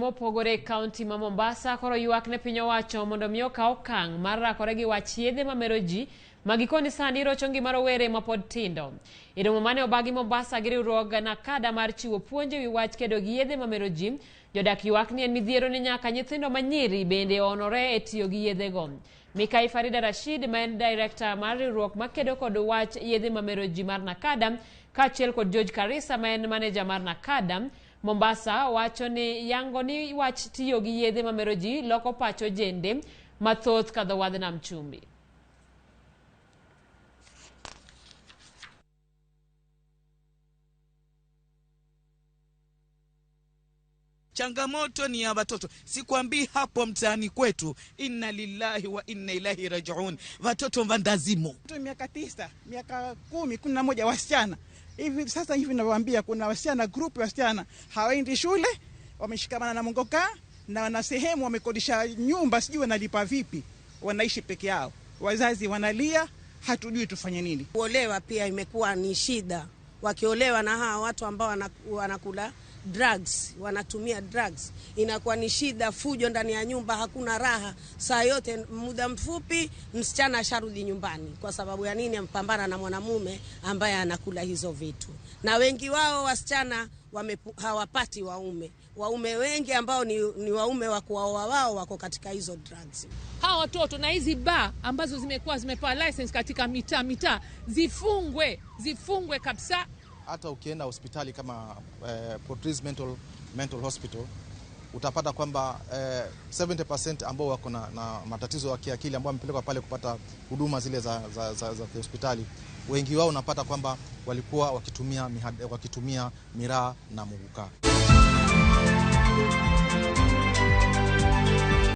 mopogore e kaunti ma Mombasa koro ywak ne piny owacho mondo mi okaw okang' mar rakore gi wach yedhe mamero ji ma gikoni sani rocho ngima rowere mapod tindo. E romo mane obagi Mombasa gi riwruog NACADA mar chiwo puonj ewi wach kedo gi yedhe mamero ji, jodak ywak ni en midhiero ni nyaka nyithindo manyiri bende onore e tiyo gi yedhego. Mikai Farida Rashid ma en director mar riwruok makedo kod wach yedhe mamero ji mar NACADA kaachiel kod George Karisa ma en maneja mar NACADA Mombasa wacho ni yango ni wach tiyo gi yedhe mamero ji loko pach ojende mathoth kadho wadh nam chumbi. Changamoto ni ya watoto, sikwambii hapo mtaani kwetu, inna lillahi wa inna ilaihi rajiun, watoto vandazimo. Miaka 9, miaka 10, 11 wasichana hivi sasa hivi ninavyowaambia, kuna wasichana group ya wasichana hawaendi shule, wameshikamana na mongoka na wana sehemu wamekodisha nyumba, sijui wanalipa vipi, wanaishi peke yao, wazazi wanalia, hatujui tufanye nini. Kuolewa pia imekuwa ni shida, wakiolewa na hawa watu ambao wanakula drugs, wanatumia drugs, inakuwa ni shida, fujo ndani ya nyumba, hakuna raha saa yote. Muda mfupi msichana asharudi nyumbani. Kwa sababu ya nini? Ampambana na mwanamume ambaye anakula hizo vitu. Na wengi wao wasichana hawapati waume. Waume wengi ambao ni waume wa kuwaoa wao wako katika hizo drugs. Hawa watoto na hizi bar ambazo zimekuwa zimepewa license katika mitaa zifungwe kabisa. Hata ukienda hospitali kama Port Reitz Mental Hospital utapata kwamba 70% ambao wako na matatizo ya kiakili ambao wamepelekwa pale kupata huduma zile za hospitali, wengi wao unapata kwamba walikuwa wakitumia miraa na muguka.